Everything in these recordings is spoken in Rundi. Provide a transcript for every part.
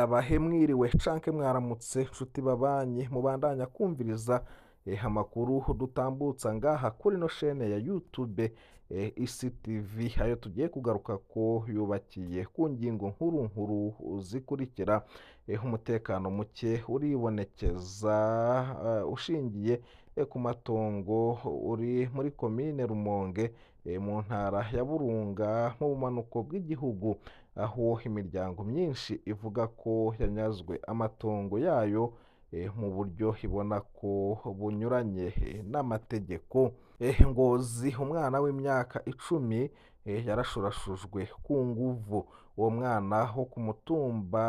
Ndabahe mwiriwe canke mwaramutse nshuti babanyi mubandanya kumviriza amakuru dutambutsa ngaha kuri no shene ya YouTube ICTV, ayo tugiye kugaruka ko yubakiye ku ngingo nkuru nkuru zikurikira. Umutekano muke uribonekeza ushingiye ku matongo uri muri komine Rumonge mu ntara ya Burunga mu bumanuko bw'igihugu, aho imiryango myinshi ivuga ko yanyazwe amatongo yayo mu buryo ibona ko bunyuranye n'amategeko. Ngozi, umwana w'imyaka 10 yarashurashujwe ku nguvu. Uwo mwana wo ku mutumba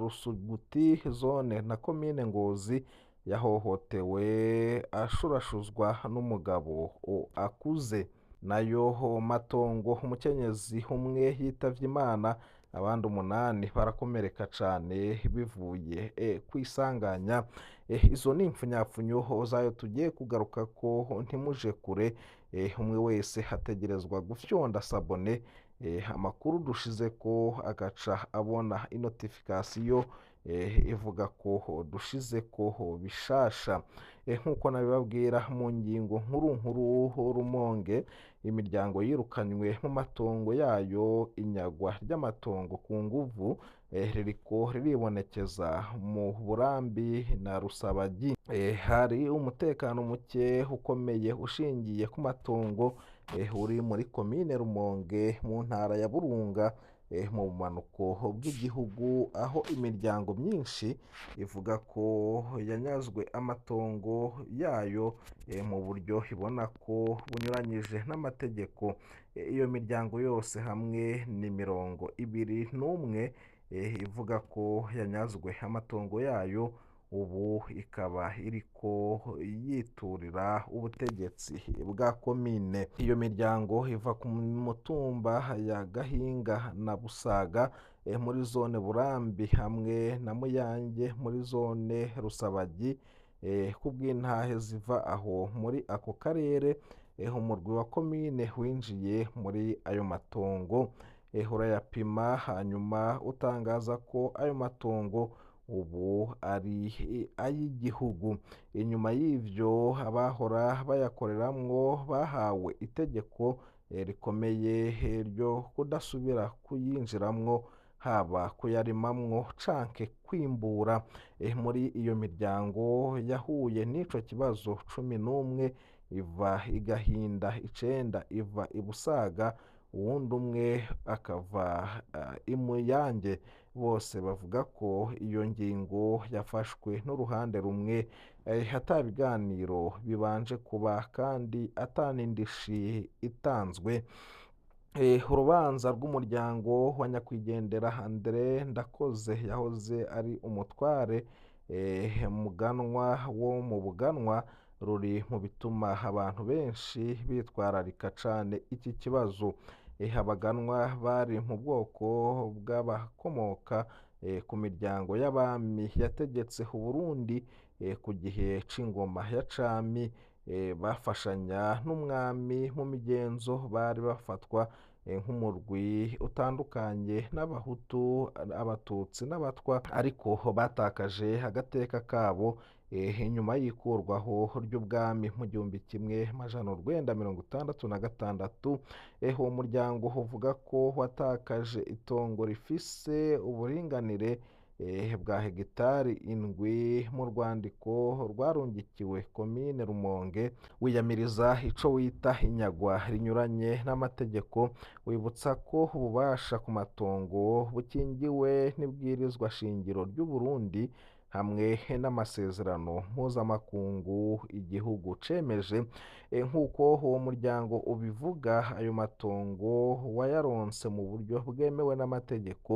Rusuguti, zone na komine Ngozi, yahohotewe ashurashuzwa n'umugabo akuze. Nayo matongo, umukenyezi umwe yitavye Imana, abandi 8 barakomereka cane bivuye kwisanganya. Izo ni impfunyapfunyo zayo tugiye kugaruka ko, ntimuje kure. Umwe wese ategerezwa gufyonda sabone, amakuru dushize ko agaca abona inotifikasiyo ivuga ko dushize ko bishasha. Nk'uko nabibabwira mu ngingo nkuru nkuru, Rumonge, imiryango yirukanywe mu matongo yayo, inyagwa ry'amatongo ku nguvu ririko riribonekeza mu Burambi na Rusabagi. Hari umutekano muke ukomeye ushingiye ku matongo uri muri komine Rumonge mu ntara ya Burunga mu bumanuko bw'igihugu, aho imiryango myinshi ivuga ko yanyazwe amatongo yayo mu buryo ibona ko bunyuranyije n'amategeko. Iyo miryango yose hamwe ni 21 ivuga ko yanyazwe amatongo yayo, ubu ikaba iriko yiturira ubutegetsi bwa komine. Iyo miryango iva ku mutumba ya Gahinga na Busaga muri zone Burambi hamwe na Muyange muri zone Rusabagi. Kubw'intahe ziva aho muri ako karere, umurwi wa komine winjiye muri ayo matongo urayapima, hanyuma utangaza ko ayo matongo ubu ari ay'igihugu. Inyuma y'ivyo, abahora bayakoreramwo bahawe itegeko rikomeye ryo kudasubira kuyinjiramwo, haba kuyarimamwo canke kwimbura. Muri iyo miryango yahuye n'ico kibazo, 11 iva i Gahinda, 9 iva i Busaga, uwundi umwe akava i Muyange. Bose bavuga ko iyo ngingo yafashwe n'uruhande rumwe, ata biganiro bibanje kuba kandi ata n'indishi itanzwe. Urubanza rw'umuryango wa nyakwigendera Andre Ndakoze yahoze ari umutware muganwa wo mu Buganwa ruri mu bituma abantu benshi bitwararika cane iki kibazo. Abaganwa bari mu bwoko bw'abakomoka ku miryango y'abami yategetse Uburundi ku gihe c'ingoma ya cami, bafashanya n'umwami mu migenzo, bari bafatwa nk'umurwi utandukanye n'Abahutu, Abatutsi n'Abatwa, ariko batakaje agateka kabo inyuma y'ikurwaho ry'ubwami mu 1966. Uwo muryango uvuga ko watakaje itongo rifise uburinganire bwa hegitari 7 mu rwandiko rwarungikiwe komine Rumonge, wiyamiriza ico wita inyagwa rinyuranye n'amategeko, wibutsa ko ububasha ku matongo bukingiwe n'ibwirizwa shingiro ry'u Burundi hamwe n'amasezerano mpuzamakungu igihugu cemeje. Nk'uko uwo muryango ubivuga, ayo matongo wayaronse mu buryo bwemewe n'amategeko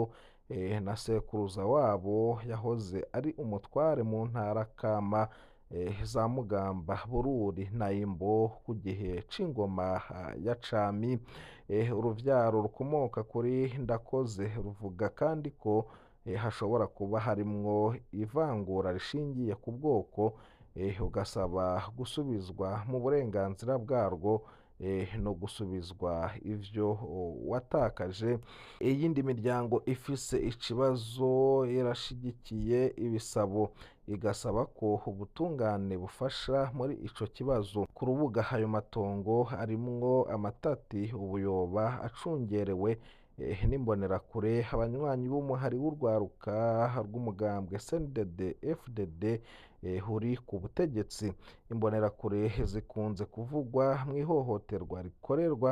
na sekuruza wabo yahoze ari umutware mu ntara kama za Mugamba, Bururi na Imbo ku gihe c'ingoma ya cami. Uruvyaro rukomoka kuri Ndakoze ruvuga kandi ko hashobora kuba harimwo ivangura rishingiye ku bwoko, ugasaba gusubizwa mu burenganzira bwarwo. no gusubizwa ivyo watakaje. Iyindi miryango ifise ikibazo irashigikiye ibisabo, igasaba ko ubutungane bufasha muri ico kibazo. Ku rubuga ayo matongo arimwo amatati ubuyoba acungerewe n'imbonerakure, abanywanyi b'umuhari w'urwaruka rw'umugambwe CNDD FDD uri ku butegetsi. Imbonerakure zikunze kuvugwa mw'ihohoterwa rikorerwa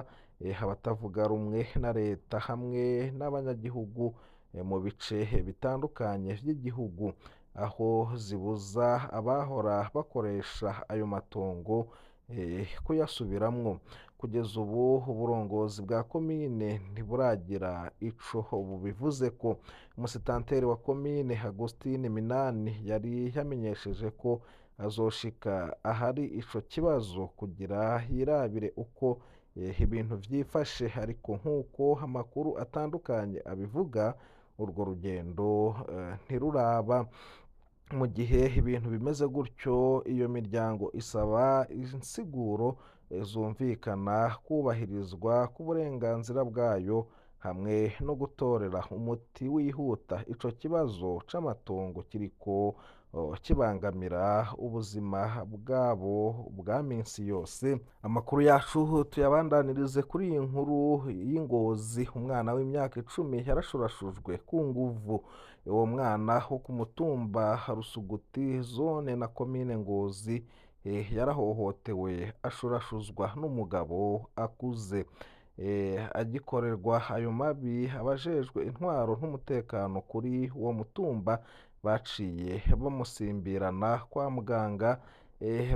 abatavuga rumwe na leta hamwe n'abanyagihugu mu bice bitandukanye vy'igihugu, aho zibuza abahora bakoresha ayo matongo kuyasubiramwo. Kugeza ubu uburongozi bwa komine ntiburagira ico bubivuzeko. Umusitanteri wa komine Agustine Minani yari yamenyesheje ko azoshika ahari ico kibazo kugira yirabire uko ibintu vyifashe, ariko nk'uko amakuru atandukanye abivuga urwo rugendo ntiruraba. Mu gihe ibintu bimeze gutyo, iyo miryango isaba insiguro zumvikana, kubahirizwa k'uburenganzira bwayo hamwe no gutorera umuti wihuta ico kibazo c'amatongo kiriko kibangamira ubuzima bwabo bwa minsi yose. Amakuru yacu tuyabandanirize kuri iyi nkuru y'Ingozi. Umwana w'imyaka 10 yarashurashujwe ku nguvu. Uwo mwana wo ku mutumba Rusuguti, zone na komine Ngozi, yarahohotewe ashurashuzwa n'umugabo akuze. Agikorerwa ayo mabi, abajejwe intwaro n'umutekano kuri uwo mutumba baciye bamusimbirana kwa muganga,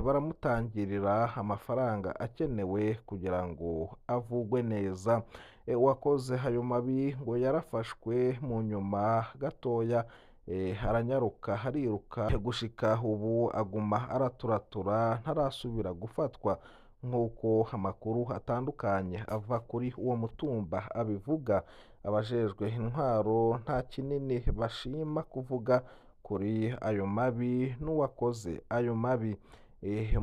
baramutangirira amafaranga akenewe kugira ngo avugwe neza. Uwakoze ayo mabi ngo yarafashwe mu nyuma gatoya, aranyaruka ariruka, gushika ubu aguma araturatura ntarasubira gufatwa, nk'uko amakuru atandukanye ava kuri uwo mutumba abivuga. Abajejwe intwaro nta kinini bashima kuvuga kuri ayo mabi n'uwakoze ayo mabi.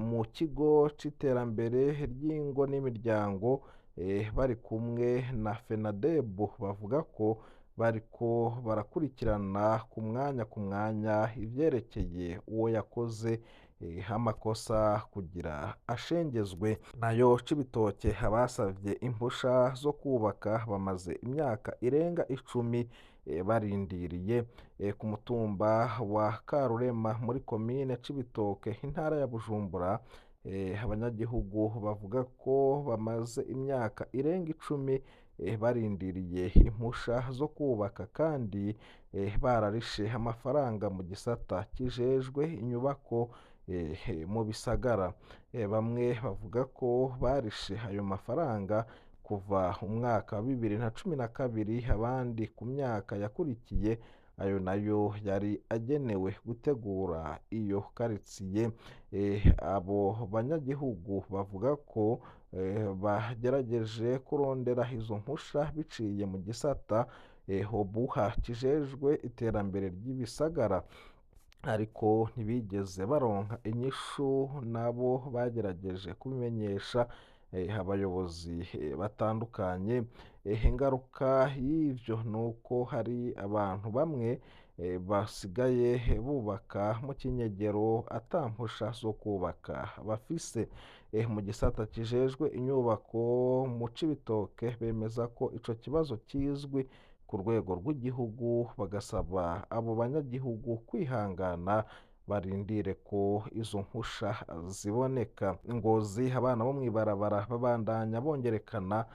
Mu kigo c'iterambere ry'ingo n'imiryango bari kumwe na FENADEB bavuga ko bariko barakurikirana ku mwanya ku mwanya ivyerekeye uwo yakoze amakosa kugira ashengezwe. Nayo Cibitoke, abasavye impusha zo kubaka bamaze imyaka irenga 10 barindiriye. Ku mutumba wa Karurema muri komine Cibitoke, intara ya Bujumbura, abanyagihugu bavuga ko bamaze imyaka irenga 10 barindiriye impusha zo kubaka, kandi bararishe amafaranga mu gisata kijejwe inyubako mu bisagara. Bamwe bavuga ko barishe ayo mafaranga kuva umwaka wa 2012, abandi ku myaka yakurikiye, ayo nayo yari agenewe gutegura iyo karitsiye. Abo banyagihugu bavuga ko bagerageje kurondera izo mpusha biciye mu gisata Obuha kijejwe iterambere ry'ibisagara, ariko ntibigeze baronka inyishu. Nabo bagerageje kubimenyesha abayobozi batandukanye. Ingaruka y'ivyo nuko hari abantu bamwe basigaye bubaka mu kinyegero ata mpusha zo kubaka bafise. Mu gisata kijejwe inyubako mu Cibitoke bemeza ko ico kibazo kizwi ku rwego rw'igihugu, bagasaba abo banyagihugu kwihangana barindire ko izo mpusha ziboneka. Ngozi, abana bo mw'ibarabara babandanya bongerekana,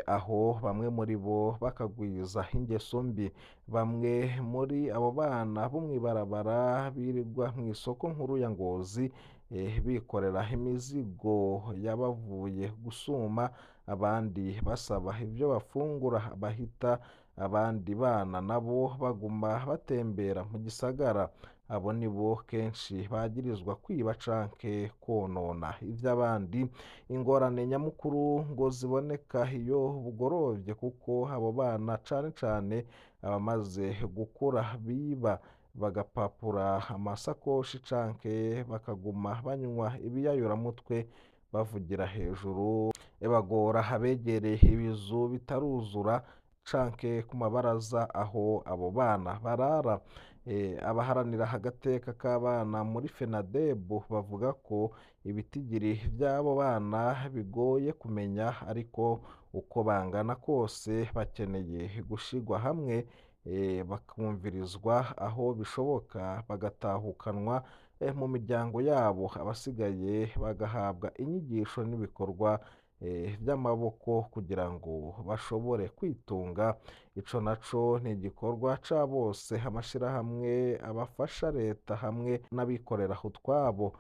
aho bamwe muri bo bakagwiza ingeso mbi. Bamwe muri abo bana bo mw'ibarabara birirwa mw'isoko nkuru ya Ngozi, bikorera imizigo y'abavuye gusuma, abandi basaba ivyo bafungura bahita, abandi bana nabo baguma batembera mu gisagara. Abo nibo kenshi bagirizwa kwiba canke konona ivy'abandi. Ingorane nyamukuru ngo ziboneka iyo bugorovye, kuko abo bana cane cane abamaze gukura biba bagapapura amasakoshi canke bakaguma banywa ibiyayuramutwe bavugira hejuru. bagora abegereye ibizu bitaruzura canke ku mabaraza aho abo bana barara. Abaharanira agateka k'abana muri FENADEB bavuga ko ibitigiri vy'abo bana bigoye kumenya, ariko uko bangana kose bakeneye gushigwa hamwe, bakumvirizwa aho bishoboka, bagatahukanwa mu miryango yabo, abasigaye bagahabwa inyigisho n'ibikorwa vy'amaboko kugira ngo bashobore kwitunga. Ico naco ni igikorwa ca bose, amashirahamwe abafasha leta hamwe n'abikorera utwabo,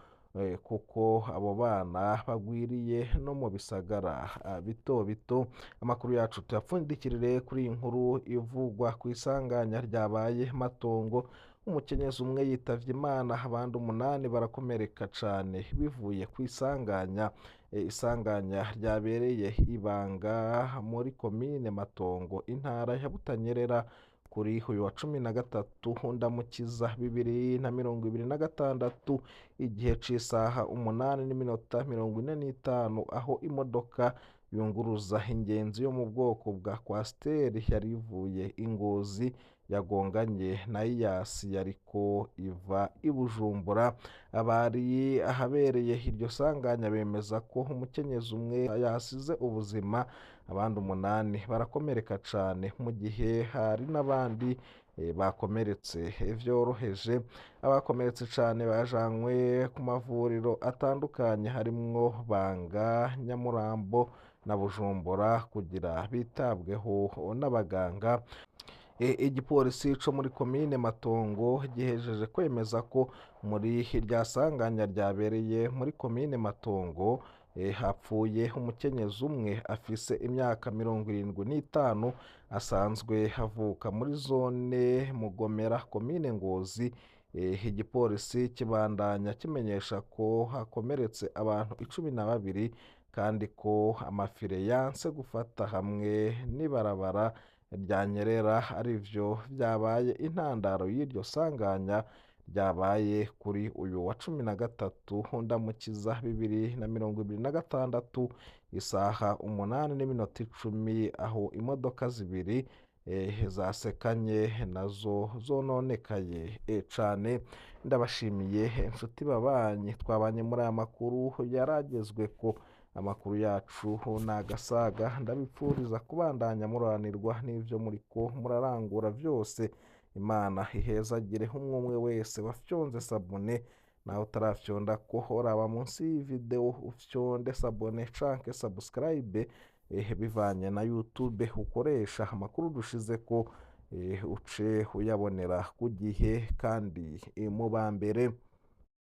kuko abo bana bagwiriye no mu bisagara bito bito. Amakuru yacu tuyapfundikirire kuri iyi nkuru ivugwa kw'isanganya ryabaye Matongo. Umukenyezi umwe yitavye Imana, abandi 8 barakomereka cane bivuye kw'isanganya. Isanganya ryabereye Ibanga muri komine Matongo, intara ya Butanyerera, kuri uyu wa 13 Ndamukiza 2026, igihe c'isaha 8:45, aho imodoka yunguruza ingenzi yo mu bwoko bwa Coaster yari ivuye i Ngozi yagonganye na Iyasi yariko iva i Bujumbura. Abari ahabereye iryo sanganya bemeza ko umukenyezi umwe yahasize ubuzima, abandi 8 barakomereka cane, mu gihe hari n'abandi bakomeretse vyoroheje. Abakomeretse cane bajanywe ku mavuriro atandukanye harimwo Banga, Nyamurambo na Bujumbura kugira bitabweho n'abaganga. Igipolisi co muri komine Matongo gihejeje kwemeza ko muri irya sanganya ryabereye muri komine Matongo, hapfuye umukenyezi umwe afise imyaka 75, asanzwe avuka muri zone Mugomera, komine Ngozi. Igipolisi kibandanya kimenyesha ko hakomeretse abantu 12, kandi ko amafire yanse gufata hamwe n'ibarabara rya Nyerera arivyo vyabaye intandaro y'iryo sanganya ryabaye kuri uyu wa 13 Ndamukiza 2026, isaha 8:10, aho imodoka zibiri zasekanye nazo zononekaye cane. Ndabashimiye inshuti babanyi twabanye muri aya makuru yaragezweko. Amakuru yacu nagasaga, ndabipfuriza kubandanya muranirwa n'ivyo muriko murarangura vyose. Imana ihezagire umwe wese wafyonze sabone, nawe utarafyonda ko horaba munsi y'iyi ufyonde sabone canke subscribe, bivanye na YouTube ukoresha. Amakuru dushizeko uce uyabonera ku gihe kandi mu ba mbere.